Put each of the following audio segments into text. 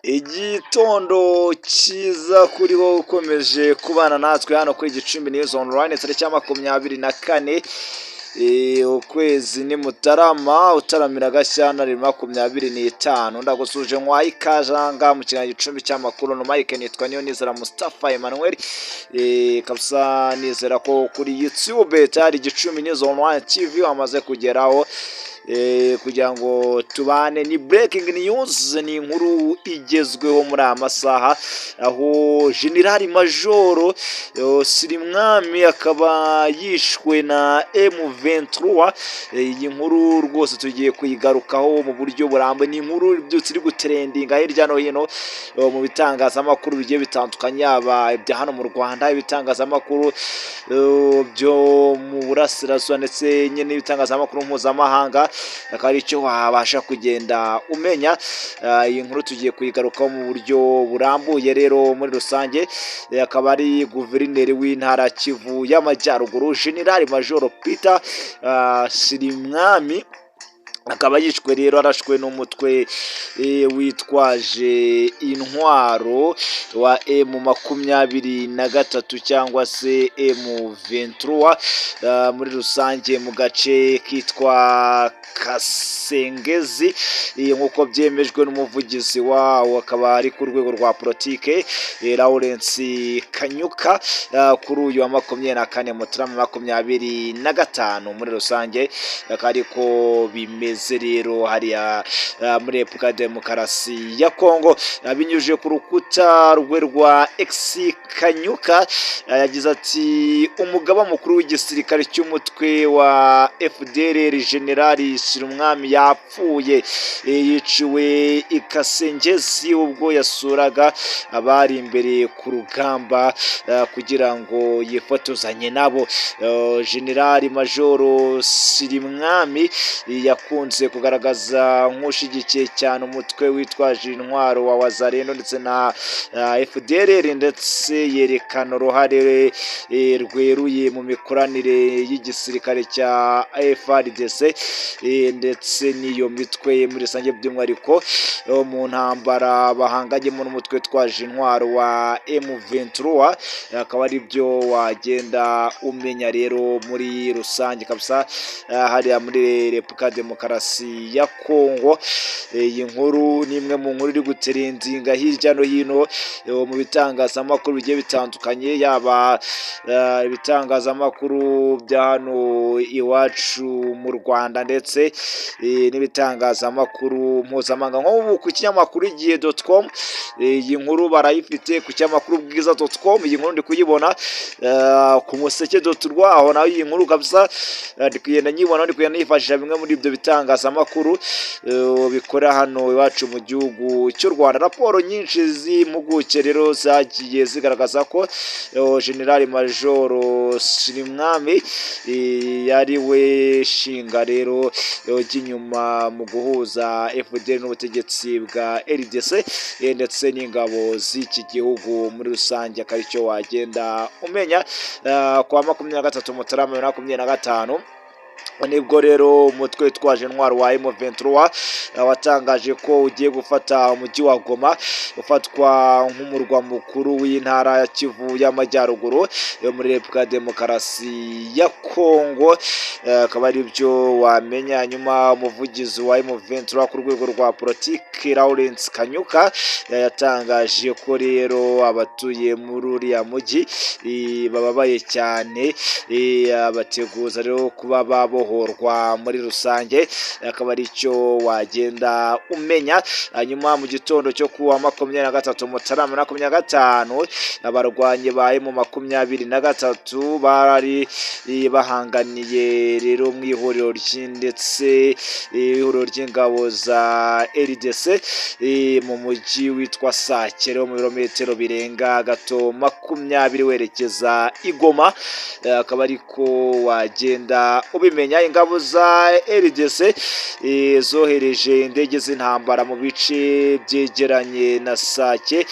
Igitondo cyiza kuri wowe ukomeje kubana natwe hano kuri Gicumbi News Online, tariki ya 24, ukwezi ni Mutarama, utaramira Gashyantare 25. Ndagusuje nkwaye ikaze aha mu kiganiro Gicumbi cy'amakuru no Mike, nitwa Niyonizera Mustafa Emmanuel. Kabisa nizera ko kuri YouTube tayari Gicumbi News Online TV wamaze kugeraho kugira ngo tubane. Ni breaking news, ni inkuru igezweho muri aya masaha, aho General Majoro Sirimwami akaba yishwe na M23. Iyi nkuru rwose tugiye kuyigarukaho mu buryo burambuye. Ni inkuru byose iri gutrendinga hirya no hino mu bitangazamakuru bigiye bitandukanye, yaba ibya hano mu Rwanda, ibitangazamakuru byo mu burasirazuba, ndetse nyine n'ibitangazamakuru mpuzamahanga, akaba ari icyo wabasha kugenda umenya. Iyi nkuru tugiye kuyigarukaho mu buryo burambuye. Rero muri rusange, akaba ari guverineri w'intara Kivu y'Amajyaruguru, General Majoro Peter Sirimwami, akaba yishwe rero arashwe n'umutwe witwaje intwaro wa M23 cyangwa se M23 muri rusange, mu gace kitwa Kasengezi, nk'uko byemejwe n'umuvugizi wawo, akaba ari ku rwego rwa politike, Lawrence Kanyuka, kuri uyu wa 24 Mutarama 25 muri rusange, akaba ariko bimeze rero hariya muri Repubulika Demokarasi ya Kongo. Binyujije ku rukuta rwe rwa X, Kanyuka yagize ati: "Umugaba mukuru w'igisirikare cy'umutwe wa FDLR, General Sirumwami, yapfuye, yiciwe i Kasengezi ubwo yasuraga abari imbere ku rugamba kugira ngo yifotozanye nabo." General Majoro Sirimwami yakunze kugaragaza nk'ushyigikiye cyane umutwe witwaje intwaro wa Wazalendo ndetse na FDLR, ndetse yerekana uruhare rweruye mu mikoranire y'igisirikare cya FARDC ndetse n'iyo mitwe muri rusange, by'umwihariko mu ntambara bahanganyemo n'umutwe witwaje intwaro wa M23. Akaba ari byo wagenda umenya rero muri rusange kabisa hariya muri Repubulika Demokarasi ya Kongo. Iyi nkuru ni imwe mu nkuru iri gutrendinga hirya no hino mu bitangazamakuru bigiye bitandukanye, yaba ibitangazamakuru bya hano iwacu mu Rwanda ndetse n'ibitangazamakuru mpuzamahanga. Nk'ubu ku kinyamakuru Igihe.com iyi nkuru barayifite, ku kinyamakuru Bwiza.com iyi nkuru ndi kuyibona, ku Museke.rw aho naho iyi nkuru kabisa ndi kugenda nyibona. Ndi kugenda nifashisha bimwe muri ibyo bitangazamakuru bikora hano iwacu mu gihugu cy'u Rwanda. Raporo nyinshi z'impuguke rero zagiye zigaragaza ko General Majoro Sirimwami yari we shinga rero ry'inyuma mu guhuza FDL n'ubutegetsi bwa RDC ndetse n'ingabo z'iki gihugu muri rusange. Akaba icyo wagenda umenya kwa 23 Mutarama 2025, nibwo rero umutwe witwaje intwaro wa M23 watangaje ko ugiye gufata umujyi wa Goma, ufatwa nk'umurwa mukuru w'intara ya Kivu y'Amajyaruguru yo muri Repubulika ya Demokarasi ya Kongo. Akaba ari byo wamenya. Nyuma umuvugizi wa M23 ku rwego rwa politiki, Lawrence Kanyuka, yatangaje ko rero abatuye muri uriya mujyi bababaye cyane, abateguza rero kuba babohorwa muri rusange. Akaba ari cyo wagenda umenya. Hanyuma mu gitondo cyo kuwa 23 Mutarama 25, abarwanyi ba M23 bari bahanganiye rero mu ihuriro ndetse ihuriro ry'ingabo za RDC mu mujyi witwa Sake, rero mu birometero birenga gato 20 werekeza i Goma. Akaba ariko wagenda ubimenya. wamenya, ingabo za RDC zohereje indege z'intambara mu bice byegeranye na Sake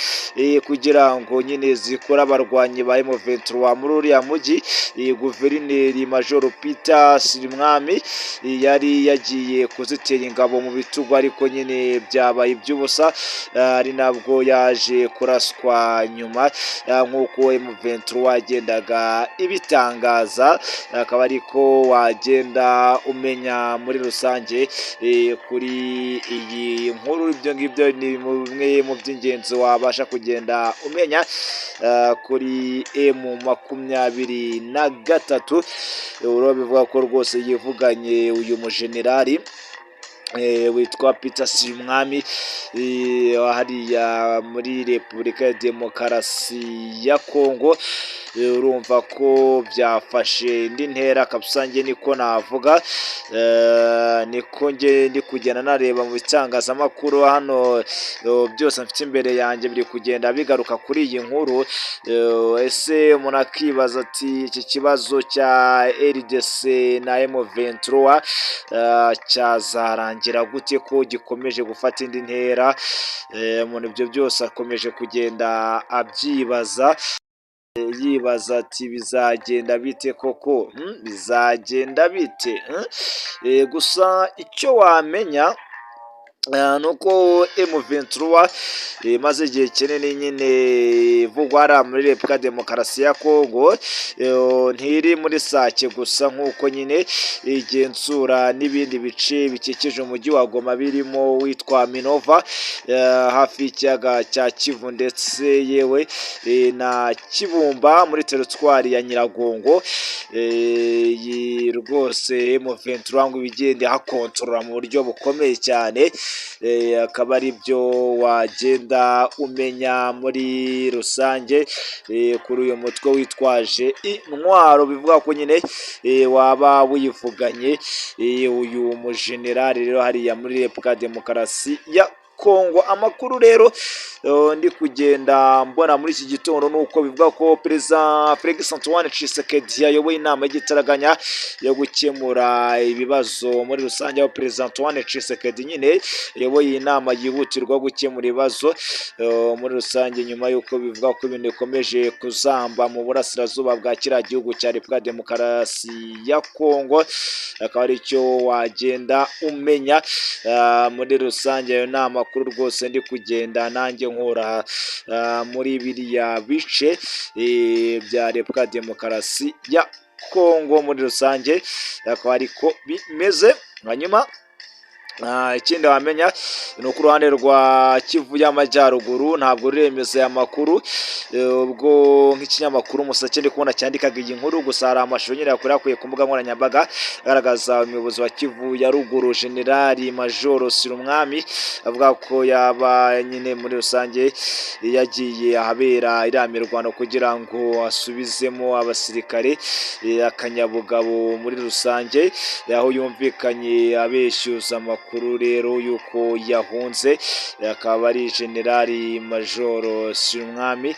kugira ngo nyine zikore abarwanyi ba M23 muri uriya mujyi. Guverineri Major Peter Cirimwami yari yagiye kuzitera ingabo mu bitugu, ariko nyine byabaye iby'ubusa, ari nabwo yaje kuraswa nyuma, nk'uko M23 yagendaga ibitangaza. Akaba ariko wagenda umenya muri rusange kuri iyi nkuru. Ibyo ngibyo ni bimwe mu by'ingenzi wabasha kugenda umenya kuri M23. Uro bivuga ko rwose yivuganye uyu mujenerali witwa Peter Cirimwami hariya muri Repubulika ya Demokarasi ya Kongo. Urumva ko byafashe indi ntera kabisa, njye niko navuga, niko njye ndi kugenda nareba mu bitangazamakuru hano byose mfite imbere yanjye biri kugenda bigaruka kuri iyi nkuru. Ese umuntu akibaza ati iki kibazo cya RDC na M23 cyazarangira gute ko gikomeje gufata indi ntera? Umuntu ibyo byose akomeje kugenda abyibaza, yibaza ati bizagenda bite koko? Bizagenda bite? Gusa icyo wamenya nuko M23 imaze igihe kinini nyine ivugwa hariya muri Repubulika ya Demokarasi ya Kongo, ntiri muri Sake gusa, nk'uko nyine igenzura n'ibindi bice bikikije umujyi wa Goma, birimo witwa Minova hafi y'ikiyaga cya Kivu, ndetse yewe na Kibumba muri teritwari ya Nyiragongo. Iyi rwose M23 ngo ibigenda ihakontorora mu buryo bukomeye cyane, akaba ari byo wagenda umenya muri rusange kuri uyu mutwe witwaje intwaro, bivuga ko nyine waba wivuganye uyu mujenerali rero hariya muri Repubulika ya Demokarasi ya Kongo. Amakuru rero ndi kugenda mbona muri iki gitondo nuko bivuga ko Perezida Felix Antoine Tshisekedi yayoboye inama y'igitaraganya yo gukemura ibibazo muri rusange, aho Perezida Antoine Tshisekedi nyine yayoboye inama yihutirwa gukemura ibibazo muri rusange, nyuma y'uko bivuga ko ibintu bikomeje kuzamba mu burasirazuba bwa kiriya gihugu cya Repubulika ya Demokarasi ya Kongo. Akaba ari cyo wagenda umenya muri rusange. Ayo ni amakuru rwose ndi kugenda nanjye nkura muri biriya bice bya Repubulika ya Demokarasi ya Kongo muri rusange, akaba ariko bimeze. Hanyuma ikindi wamenya ni uko uruhande rwa Kivu y'Amajyaruguru ntabwo ruremeza aya makuru. Ubwo nk'ikinyamakuru Umuseke ndi kubona cyandikaga iyi nkuru, gusa hari amashusho nyine yakwirakwiye ku mbuga nkoranyambaga agaragaza umuyobozi wa Kivu ya Ruguru, Generali Majoro Sirumwami, avuga ko yaba nyine muri rusange yagiye ahabera iriya mirwano kugira ngo asubizemo abasirikare akanyabugabo muri rusange, aho yumvikanye abeshyuza amakuru rero y'uko yahunze. Akaba ari Generali Majoro Sirumwami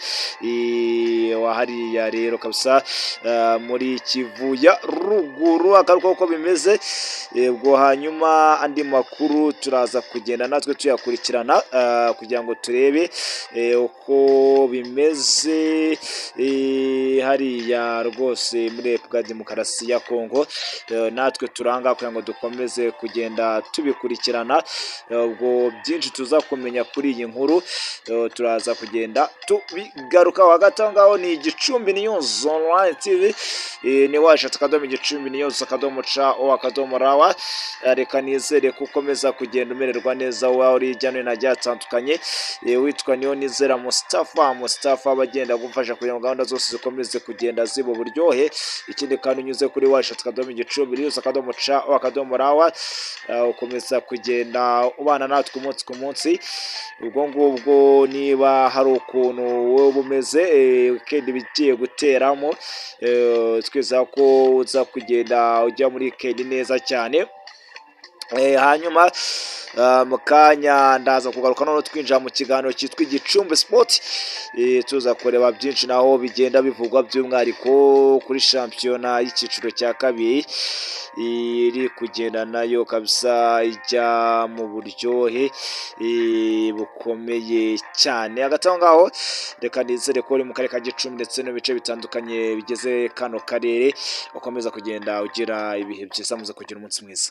wa hariya rero kabisa muri Kivu ya Ruguru, akaba uko bimeze. Ubwo hanyuma andi makuru turaza kugenda natwe tuyakurikirana kugira ngo turebe uko bimeze hariya rwose muri Repubulika ya Demokarasi ya Kongo. Natwe turanga kugira ngo dukomeze kugenda tubikurikirana. Ubwo byinshi tuza kumenya kuri iyi nkuru turaza kugenda tubigarukaho. Hagati aho ngaho ni Igicumbi News Online TV, ni www.gicumbinews.co.rw. Reka nizere ko ukomeza kugenda umererwa neza wowe uri hirya no hino hagiye hatandukanye. Witwa niyo nizera Mustafa, Mustafa aba agenda agufasha kugira ngo gahunda zose zikomeze kugenda ziba uburyohe. Ikindi kandi unyuze kuri www.gicumbinews.co.rw ukomeza kugenda ubana natwe umunsi ku munsi. Ubwo ngubwo niba hari ukuntu wowe umeze weekend bigiye guteramo, twizera ko uza kugenda ujya muri weekend neza cyane. Hanyuma mu kanya ndaza kugaruka noneho twinjira mu kiganiro cyitwa Igicumbi Sport, tuza kureba byinshi naho bigenda bivugwa, by'umwihariko kuri shampiyona y'icyiciro cya kabiri iri kugenda nayo kabisa ijya mu buryohe bukomeye cyane. Hagati aho ngaho, reka nizere ko uri mu karere ka Gicumbi ndetse no mu bice bitandukanye bigize kano karere ukomeza kugenda ugira ibihe byiza. Muze kugira umunsi mwiza.